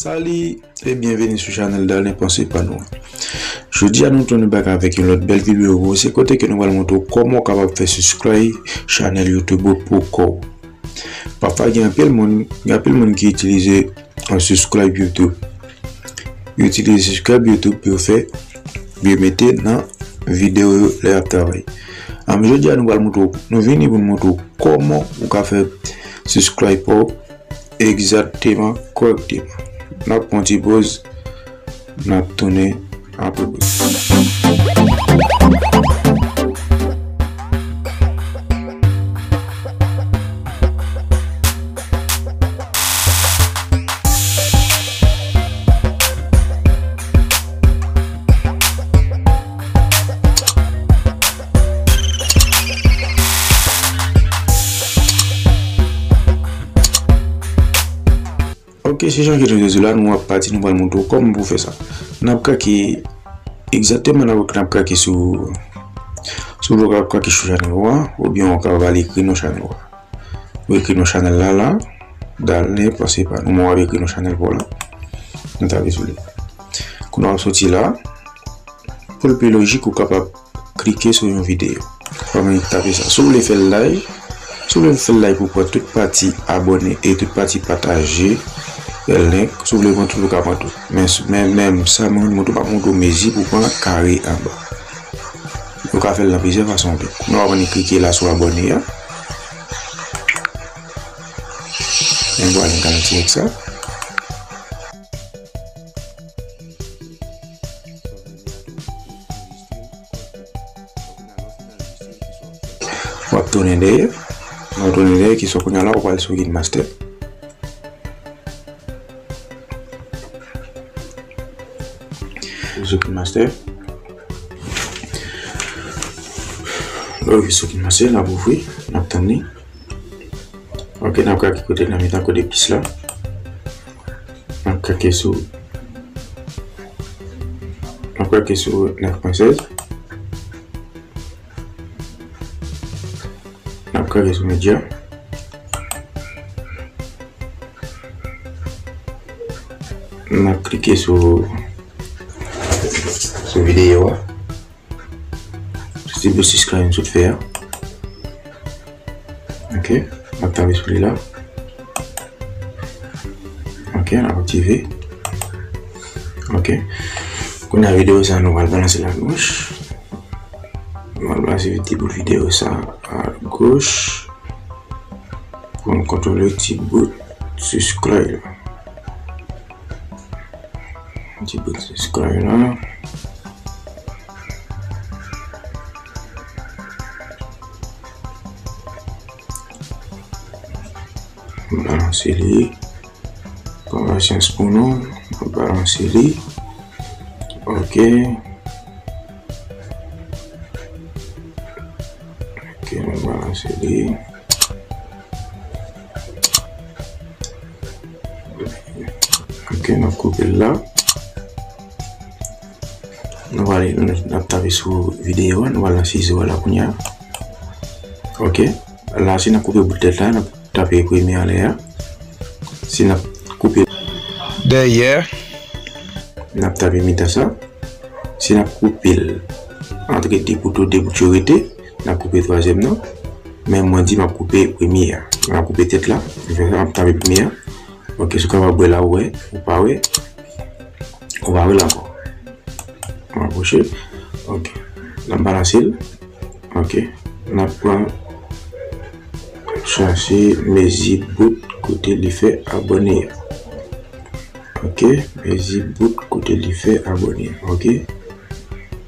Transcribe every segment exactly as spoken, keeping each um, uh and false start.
Salut et bienvenue sur chanèl Darlin Panse Pa Nou. Jodi a nou tounen back avèk yon lòt bèl videyo pou ou. Se kote ke nou pral montre w kòman w kapab fè subscribe chanèl YouTube ou pou kò w. Pafwa gen anpil moun, gen anpil moun ki itilize an subscribe YouTube. Yo itilize subscribe YouTube pou yo fè, pou yo mete nan videyo yo lè y ap travay. Am, jodi a nou pral montre w, nou vini pou n montre w kòman ou ka fè subscribe pa w egzakteman, kòrèkteman. N ap pran ti poz, n ap tounen apre poz. Ok, se jan ke nou te di la, nou ap pati, nou pral montre w kòman pou fè sa. N ap krake, egzakteman, n ap, n ap krake sou, sou, w ap krake sou chanèl ou a, oubyen w kapab al ekri non chanèl ou a. Ou ekri non chanèl la, la, Darlin Panse Pa Nou, w ap ekri non chanèl pa w la. Nou tape sou li. Kounye a w ap soti la. Pou l pi lojik, ou kapab klike sou yon videyo. Kòman tape sa? Si w vle fè l live, si w vle fè l live pou pran tout pati abòne e tout pati pataje link, si w vle pran tout, ou ka pran tout. Men, men, men sa mwen montre w, m ap montre w mezi pou pran kare anba. Ou ka fè l nan plizyè fason tou. Nou ap annik klike la sou abòne a. Men vwala, m ka retire sa. W ap tounen dèyè. W ap tounen dèyè, ki sou kounye a la, ou pral sou KineMaster. Ou sou KineMaster. Lè w rive sou KineMaster, l ap ouvri, n ap tann li. Ok, n ap klike kote nan mitan kote plis la. N ap klike sou, n ap klike sou nèf pwen sèz. N ap klike sou medya. N ap klike sou, sou videyo a. Sou ti bout subscribe m sot fè a. Ok, n ap tape sou li la. Ok, n ap aktive. Ok. Kounye a videyo sa, nou pral balanse l agoch. Nou pral balanse ti bout videyo sa agoch. Pou n kontwole ti bout subscribe la. Ti bout subscribe la. Balanse li. Pran pasyans pou nou. Balanse li. Ok. Ok, nou balanse li. Ok, n ap koupe l la. Nou va ale, n ap tape sou videyo a, nou va al nan sizo a la kounye a. Ok, la si n ap koupe bout tèt la, n ap tape premye anlè a. Si n ap koupe dèyè, n ap tape mitan sa. Si n ap koupe l antre de bout ou de bout yo rete, n ap koupe twazyèm nan. Men mwen di m ap koupe premye a. M ap koupe tèt la. M fè sa, m ap tape premye a. Ok, si w kapab wè la, ou wè. Ou pa wè. Ou pa wè l ankò. M apwoche. Ok. N ap balanse l. Ok. N ap pran chache mezi bout kote li fè abòne a. Ok. Mezi bout kote li fè abòne a. Ok.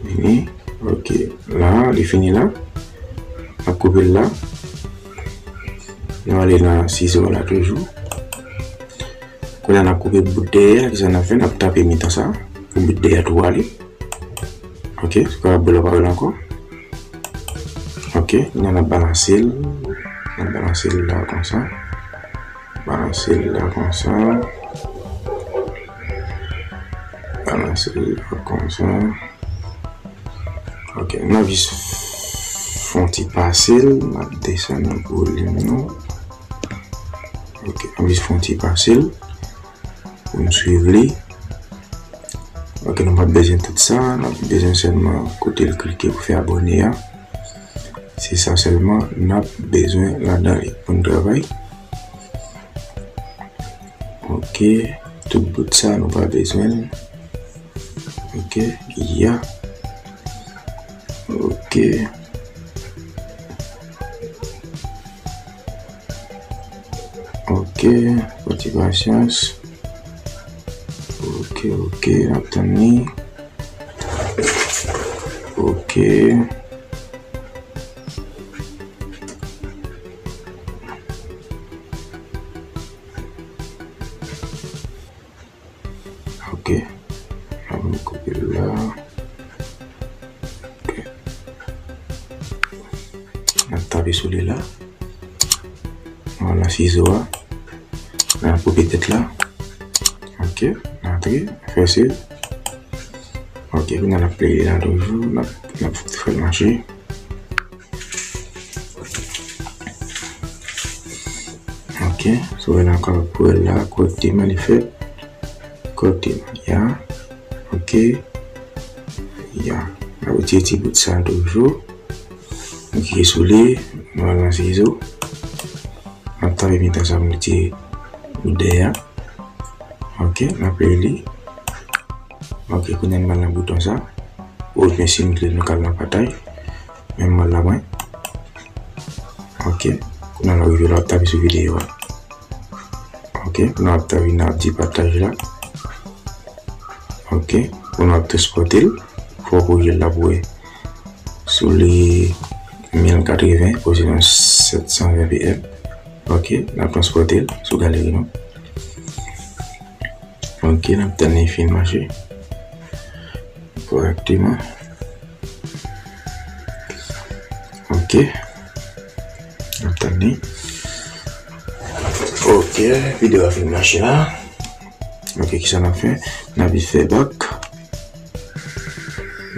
Vini. Ok. La, li fini la. N ap koupe l la. Nou ale nan sizo la toujou. Kounye a n ap koupe bout dèyè a, kisa n ap fè? N ap tape mitan sa, pou bout dèyè a tou ale. Ok, se pa bèl pa bèl ankò. Ok, kounye a n ap balanse l, n ap balanse l la konsa. Balanse l la konsa. Balanse l la konsa. Ok, n ap jis fè yon ti pase l, n ap desann volim nou. Ok, n ap jis fè yon ti pase l. pou n swiv li. Ok, nou p ap bezwen tout sa, n ap bezwen sèlman kote l klike pou fè abòne a. Se sa sèlman n ap bezwen ladan li pou n travay. Ok, tout bout sa nou pa bezwen l. Ok, ya. Ok. Ok, fè ti pasyans. Ok, ok, n ap tann li. Ok. Ok. N ap kopi l la. Ok. N ap tape sou li la. Vwala sizo a. N ap koupe tèt la. Ok. N antre. Fè save. Ok. Kounye a n ap pleye la toujou. N ap, n ap fè l mache. Ok, sou wè la ankò pou wè la kote man li fèt. Kote man, ya. Ok. Ya. N ap retire ti bout sa toujou. Nou klike sou li, nou al nan sizo. N ap tape mitan sa pou nou retire bout dèyè a. Ok, n ap li. Ok, kounye a n al nan bouton sa. Oubyen si nou vle nou ka al nan pataj. Menm mòd la mwen. Ok. Kounye a nou rive la, w ap tape sou videyo a. Ok, kounye a w ap tape nan ap di pataj la. Ok, kounye a w ap transpòte l. Fò w korije l la pou wè. Sou li mil katreven, pozisyon sèt san ven P M. Ok, n ap transpòte l sou galeri nou. Ok, n ap tann li fin mache kòrèkteman. Ok. N ap tann li. Ok, videyo a fin mache la. Ok, kisa n ap fè? N ap vin fè bak.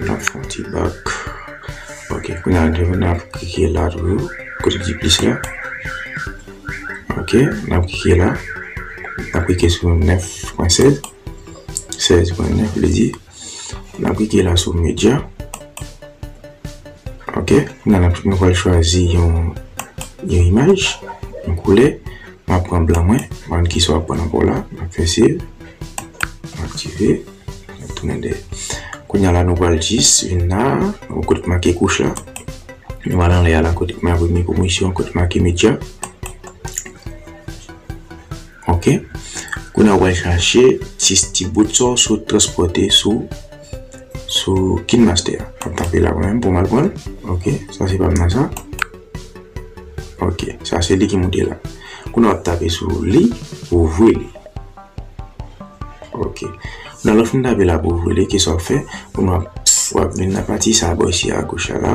N ap fè yon ti bak. Ok, kounye a n ap klike la toujou. Kote di plis la. Ok, n ap klike la. N ap klike sou nèf pwen sèz. Sèz pwen nèf vle di. N ap klike la sou medya. Ok, la n ap, nou pral chwazi yon, yon imaj, yon koulè. M ap pran blan mwen, m pa konn kisa w ap pran ankò la. M ap fè save, m aktive, m ap tounen dèyè. Kounye a la nou pral jis vin la, kote k make kouch la. Nou pral anlè a la kote k make premye pwomosyon, kote k make medya. Ok. Kounye a w pral chache ti, ti bout sa w sot transpòte sou, sou KineMaster a. M ap tape la mwen menm pou m al pran l. Ok. Sa se pa m nan sa. Ok. Sa se li ki moute la. Kounye a w ap tape sou li pou ouvri li. Ok. Kounye a lè w fin tape la pou ouvri li, kisa w ap fè? Kounye a w ap, w ap vin nan pati sa bò isi a agoch la la.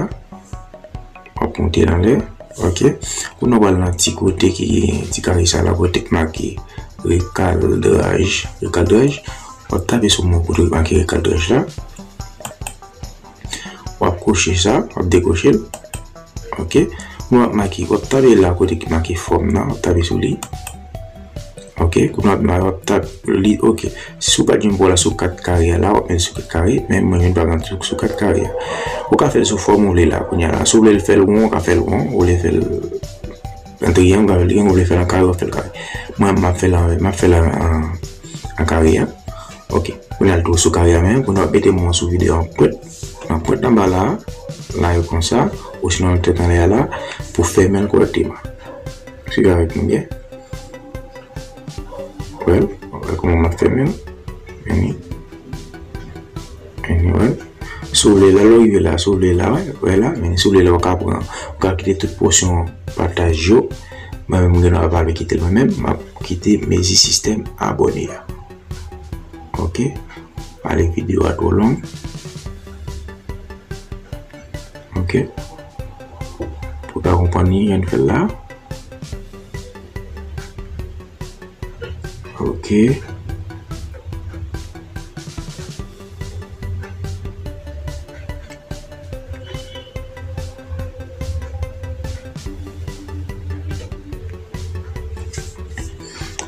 W ap monte l anlè. Ok. Kounye a w pral nan ti kote ki gen ti kare sa la kote k make rekadraj. Rekadraj. W ap tape sou mo kote k make rekadraj la. W ap koche sa, w ap dekoche l. Ok. Kounye a w ap make, w ap tape la kote ki make fòm nan, w ap tape sou li. Ok, kounye a w ap tape li, ok. Si w pa t jwenn pou w la sou kat kare a la, w ap mete sou kat kare, men mwen jwenn pa m la sou, sou kat kare a. Ou ka fè l sou fòm ou vle la, kounye a la. Si w vle l fè l won, ou ka fè l won, ou vle fè l an triyang, ou ka fè l triyang, ou vle fè l an kare, w ap fè l kare. Mwen, m ap fè l an, m ap fè l an, an, an kare a. Ok, kounye a l tou sou kare a menm, kounye a w ap mete men w sou videyo an pwent, an pwent anba la, la yo konsa, osinon tèt anlè a la, pou fèmen l kòrèkteman. Swiv avèk nou byen. Wè l, wè kòman m ap fèmen l. Vini. Vini, wè l. Si w vle la, lè w rive la, si w vle la, wè, wè la, vini, si w vle la, ou ka pran, ou ka kite tout pòsyon pataj yo. Mwen menm, m gen dwa pa vle kite l mwen menm, m ap kite mezi sistèm abòne a. Ok. Pale videyo a twò long. Ok. Pou w ka konprann li, jan n fè l la. Ok.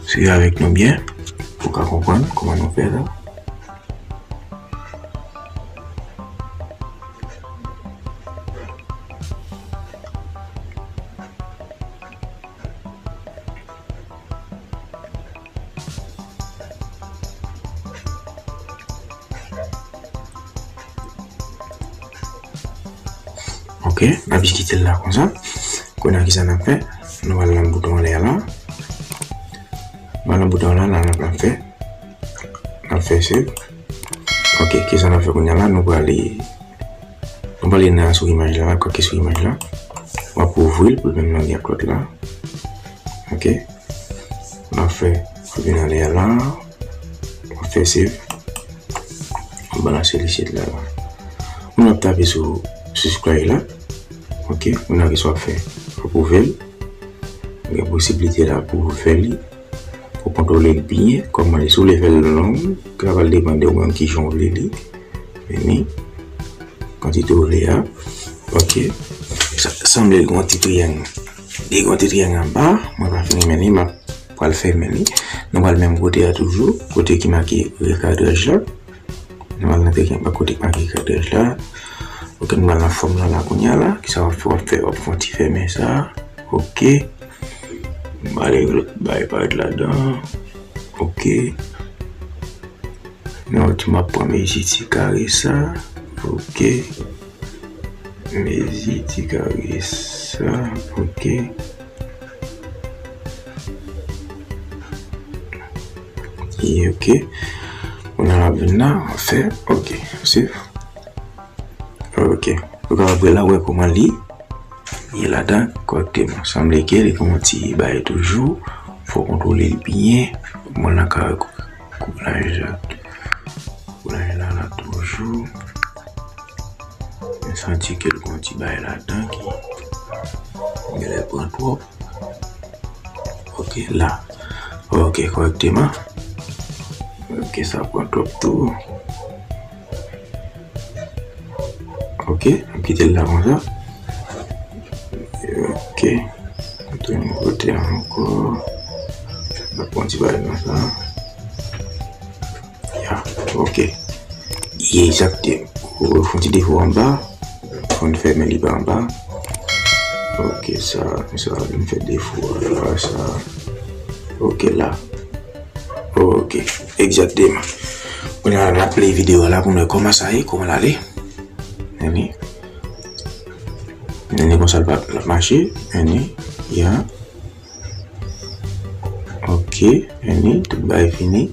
Swiv avèk nou byen. pou w ka konprann kòman nou fè la. Ok, n ap jis kite l la konsa. Kounye a, kisa n ap fè? Nou al nan bouton anlè a la. Nou al nan bouton anlè a la, n ap, n ap fè, n ap fè save. Ok, kisa n ap fè kounye a la? Nou prale, nou prale nan sou imaj la, klike sou imaj la. W ap ouvri l pou l menm lage ak lòt la. Ok. N ap fè, w ap vin anlè a la. W ap fè save. W ap balanse l isit la. Ou ap tape sou subscribe la. Ok, ou nan ki sa w ap fè. W ap ouvè l. Gen posiblite la pou w fè li. Pou kontwole l byen. Kòman li, si w vle fè l long, sa va depann de ou menm ki jan w vle li. Vini. Kantite w vle a. Ok. Sa, sanble l gen yon ti triyang. Li gen yon ti triyang anba. Mwen pa fin renmen li, m ap pral fèmen li. Nou pral menm kote a toujou. Kote ki make rekadraj la. Nou al nan teken pa kote k make kadraj la. Ok, nou al nan fòm lan la kounye a la. Kisa w ap fè? W ap fè, w ap fè yon ti fèmen sa. Ok. Bale, bay parèt ladan. Ok. Non, ti m ap pran mezi ti kare sa. Ok. Mezi ti kare sa. Ok. E ok. Kounye a l ap vin la, w ap fè ok. Save. Ok. Ou kapab wè la, wè kòman li ye ladan kòrèkteman. Sanble ke li gen yon ti bagay toujou. Fò w kontwole l byen. Mwen la ka koulaj la. Koulaj la, la toujou. Mwen santi ke l gen yon ti bagay ladan ki genlè pran twòp. Ok, la. Ok, kòrèkteman. Ok, sa pran twòp tou. Ok, n ap kite l la konsa. Ok. Tounen kote a ankò. N ap pran ti bagay konsa. Ya, ok. Ye, egzakte. Ou fè yon ti defo anba. Fò n fèmen li pa anba. Ok, sa, sa vin fè defo a la, sa. Ok, la. Ok, egzakteman. Kounye a, n ap play videyo a la pou n wè kòman sa ye, kòman l ale. Anni. Anni konsa l ap mache. Anni, ya. Ok, anni, tout bagay fini.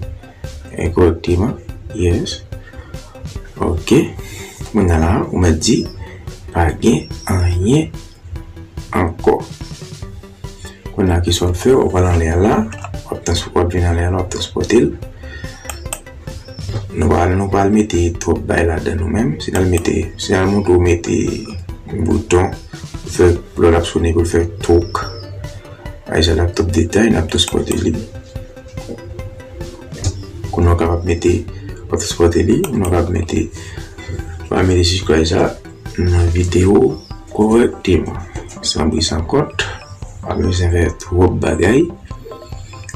E kòrèkteman. Yes. Ok. Kounye a la, ou mèt di, pa gen anyen ankò. Kounye a, kisa w ap fè? W ap al anlè a la, w ap trans-, w ap vin anlè a la, w ap transpòte l. Nou pa, nou pa al mete twòp bagay ladan nou menm. Si n al mete, si n al montre w mete bouton, pou fè, lè l ap sone, pou l fè tok. Ay, sa n ap twòp detay, n ap transpòte li. Kounye a w kapab mete, w ap transpòte li, kounye a w kapab mete, w ap mete subscribe sa nan videyo kòrèkteman, san bri san kont, pa bezwen fè twòp bagay,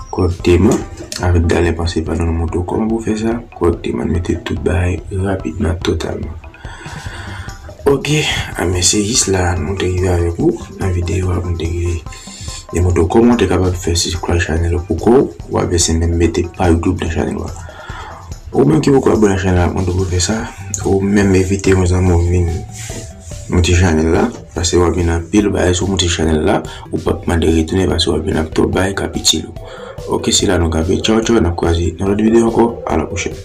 kòrèkteman, avèk galen panse pa nou, nou montre w kòman pou fè sa kòrèkteman, mete tout bagay rapidman, totalman. Ok, a men se jis la nou te rive avèk ou nan videyo a, nou te rive demontre w kòman w te kapab fè subscribe chanèl ou pou kò w, ou pa bezwen menm mete pa YouTube nan chanèl ou a. Ou menm ki poko abòne ak chanèl la, mwen tou pou fè sa. Ou menm envite yon zanmi w vin monte chanèl la, paske w ap vin anpil bagay sou monte chanèl la, ou p ap mande retounen paske w ap vin ak twòp bagay k ap itil ou. Ok, se la nou kanpe. Tchaw, tchaw, n ap kwaze nan lòt videyo ankò. A la pwochèn.